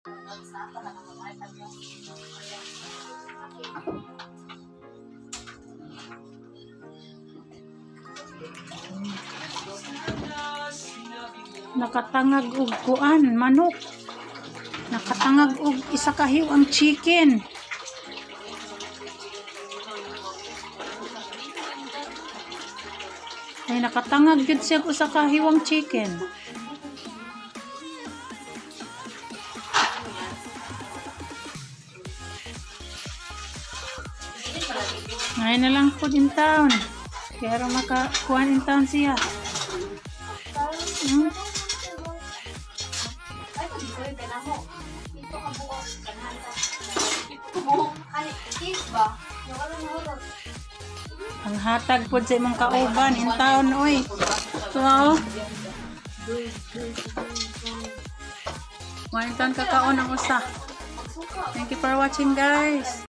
Nakatangag og kuan, manok. Nakatangag og isa ka ang chicken. Ay, nakatangag gyud siya og usa ka hiwang chicken. Ngayon na lang food in town. Pero makakuan in town siya. Ay, kung di ko yung mo. Ito ka buok. Ganahan ka. Buok. Kani, cheese ba? Yung ano na hurot. Ang hatag pod sa imong kauban in town, oy. So, oh. Wa in town kakaon ang usa. Thank you for watching, guys.